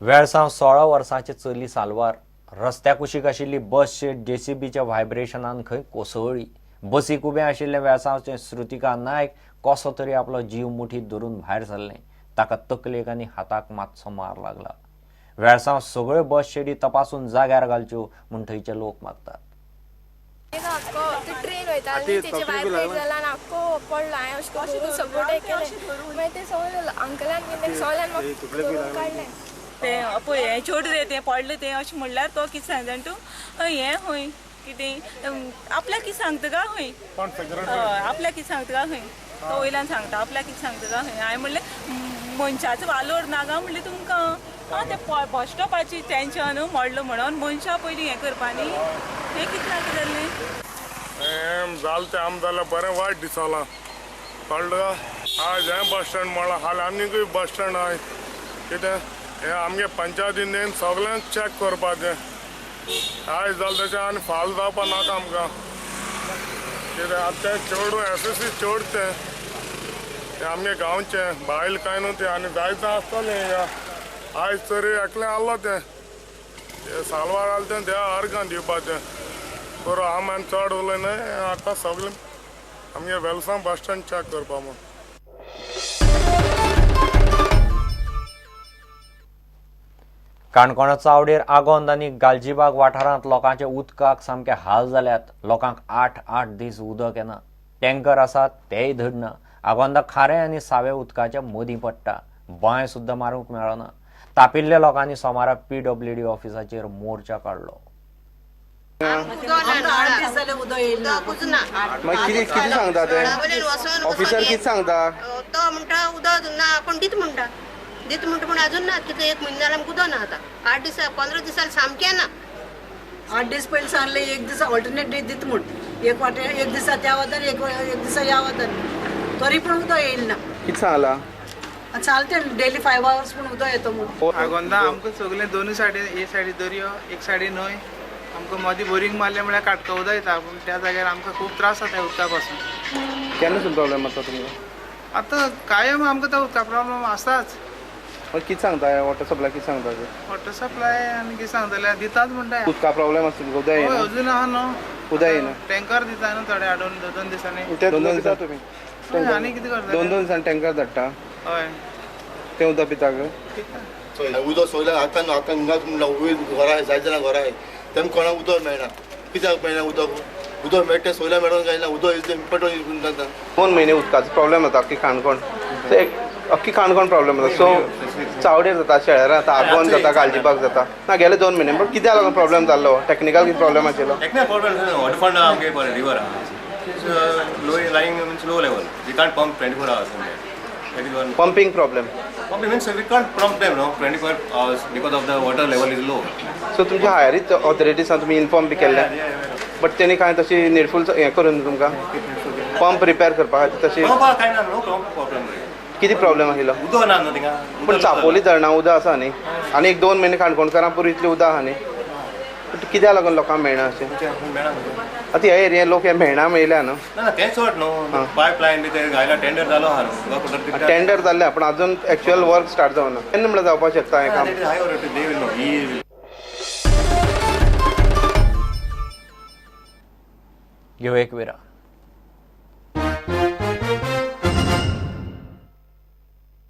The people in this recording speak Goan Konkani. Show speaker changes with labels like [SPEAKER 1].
[SPEAKER 1] वेळसांव 16 वर्सांचे चली साल्वार रस्त्या कुशीक आशिल्ली बस शेड जेसीबीच्या व्हायब्रेशनान खंय कोसळ्ळी. बसीक उबें आशिल्लें वेळसांवचें श्रुतिका नायक कसो तरी आपलो जीव मुठीत धरून भायर सरलें. ताका तकलेक आनी हाताक मातसो मार लागला. वेळसांव सगळ्यो बस शेडी तपासून जाग्यार घालच्यो म्हूण थंयचे लोक मागतात.
[SPEAKER 2] आख्खो ट्रेन वयता आनी तेचे वायब्रेट जाला आनी आख्खो पडलो. हांवें अशें करून सपोर्ट केलें, मागीर ते सगळे अंकलान बीन सगळ्यान म्हाका धरून काडलें.
[SPEAKER 3] तें पळय हें चेडूं रे तें पडलें तें अशें म्हणल्यार तो कितें सांगता जाणा तूं, हें खंय कितें आपल्याक कितें सांगता काय खंय, हय आपल्याक कितें सांगता काय खंय, तो वयल्यान सांगता आपल्याक कितें सांगता काय खंय. हांवें म्हणलें मनशाचो वालोर नाका म्हणलें तुमकां, आं तें बस स्टॉपाची टेंशन मोडलो म्हणून मनशां पयलीं हें करपा न्ही, हें कितें नाका जाल्लें.
[SPEAKER 4] हें जालें तें आमकां जाल्यार बरें वायट दिसलां, कळ्ळें. आज हें बस स्टँड म्हळ्यार हालीं आनीकूय बस स्टँड आहाय कितें हें आमगे पंचायतीन सगळ्यांक चॅक करपाचें. आयज जालें तशें आनी फाल जावपा नाका आमकां कितें. आतां तें चेडूं एस एस सी चेडूं तें तें आमगे गांवचें बायल कांय न्हू तें, आनी जायते आसतलें हिंगा. आयज तरी एकलें आहलो तें साल्वार आसलें तें देवा अर्गां दिवपाचें. बरो आम आनी चड उलयना, आतां सगळें आमगे वेलसांव बस स्टँड चॅक करपा म्हूण.
[SPEAKER 1] काणकोणा चावडेर आगोंद आनी गालजीबाग वाठारांत लोकांचे उदकाक सामके हाल जाल्यात. लोकांक 8-8 दीस उदक येना. टँकर आसात तेय धडना. आगोंदा खारें आनी सावे उदकाच्या मदीं पडटा. बांय सुद्दां मारूंक मेळना. तापिल्ल्या लोकांनी सोमारा पीडब्ल्यूडी ऑफिसाचेर मोर्चा काडलो.
[SPEAKER 5] मागीर कितें कितें सांगता ते ऑफिसर, कितें सांगता?
[SPEAKER 6] तो म्हणटा उदक ना, कोण दीत म्हणटा, दीत म्हणटा, पूण अजून ना. कितले एक म्हयनो जाला आमकां उदक ना. आतां 8 दिसा 15 दिसांनी सामकें ना.
[SPEAKER 7] 8 दीस पयलीं सांगलें एक दिसा ऑल्टरनेट डे दित म्हूण, एक वाटे एक दिसा त्या वतान एक एक दिसा ह्या वतान, तरी पूण उदक येयल ना.
[SPEAKER 5] कितें सांगलां?
[SPEAKER 7] आनी चालते डेली 5 आवर्स पूण उदक येता म्हूण.
[SPEAKER 8] आगोंदा आमकां सगळें दोनूय सायडीन, एक सायडी दर्यो एक सायडीन न्हंय, आमकां मदीं बोरींग मारलें म्हळ्यार काटका उदक येता, पूण त्या जाग्यार आमकां खूब त्रास जाता उदका पासून.
[SPEAKER 5] केन्ना प्रॉब्लेम आसा तुमकां?
[SPEAKER 8] आतां कायम आमकां तो उदका प्रॉब्लम आसाच.
[SPEAKER 5] मागीर कितें सांगता वॉटर सप्लाय, कितें सांगता ते?
[SPEAKER 8] वॉटर सप्लाय आनी कितें सांगतले, दिताच म्हणटा.
[SPEAKER 5] उदका प्रॉब्लेम आसा तुमकां, उदक
[SPEAKER 8] हय
[SPEAKER 5] येना?
[SPEAKER 8] अजून आहा न्हू,
[SPEAKER 5] उदक येना.
[SPEAKER 8] टँकर दिता न्हू थोडे हाडून 2-2 दिसांनी.
[SPEAKER 5] दोन दोन दिसा तुमी
[SPEAKER 8] आनी कितें करता?
[SPEAKER 5] 2-2 दिसांनी टँकर धाडटा.
[SPEAKER 8] हय
[SPEAKER 5] तें उदक पिता गे?
[SPEAKER 9] उदक सोयल्यार आतां न्हू, आतां हिंगा वयर घरां आहाय, जायते जाणां घरां आहाय, तेमकां कोणाक उदक मेळना. कित्याक मेळना उदक? उदक मेळटा तें सोयल्यार मेळोन जायना, उदक is important जाता.
[SPEAKER 5] 2 म्हयने उदकाचो प्रॉब्लेम जाता अख्खी काणकोण, सो एक अख्खी काणकोण प्रॉब्लेम जाता. सो चावडेर जाता, शेळेरा जाता, आगोंद जाता, गालजीबाग जाता. ना गेले 2 म्हयने पूण कित्याक लागून प्रॉब्लेम जाल्लो? टॅक्निकल कितें प्रॉब्लेम आशिल्लो?
[SPEAKER 10] टेक्निकल प्रॉब्लेम वॉटरफॉल आमगे रिवर आहा, low lying means low level, we can't pump 24 hours. That is one
[SPEAKER 5] pumping problem.
[SPEAKER 10] Pumping means we can't pump them no 24 hours because of the water level is low.
[SPEAKER 5] So तुमच्या हायर ऑथॉरिटीसान तुमी इन्फॉर्म बी केल्लें, बट तेणी कांय तशी निडफूल हें करून तुमकां पंप रिपेर करपा खातीर तशी
[SPEAKER 10] पंप कांय ना, नो पंप प्रॉब्लेम.
[SPEAKER 5] कितें प्रॉब्लेम आशिल्लो?
[SPEAKER 10] उदक ना न्हू थिंगा.
[SPEAKER 5] पूण चापोली धरणां उदक आसा न्ही, आनी एक 2 म्हयने काणकोणकारां पुरो इतलें उदक आहा न्ही, कित्याक लागून लोकांक मेळना अशें?
[SPEAKER 10] मेळना.
[SPEAKER 5] आतां ह्या एरिया लोक हे मेळना मेळ्ळ्या न्हू.
[SPEAKER 10] ना ना तें सोड न्हू, पायप लायन बी ते घायला टेंडर जालो आहा न्हू.
[SPEAKER 5] टेंडर जाल्लें पूण अजून एक्चुअल वर्क स्टार्ट जावना. केन्ना म्हळ्यार जावपाक शकता हें काम?
[SPEAKER 10] High they will know he.
[SPEAKER 1] घेवं एक विराम.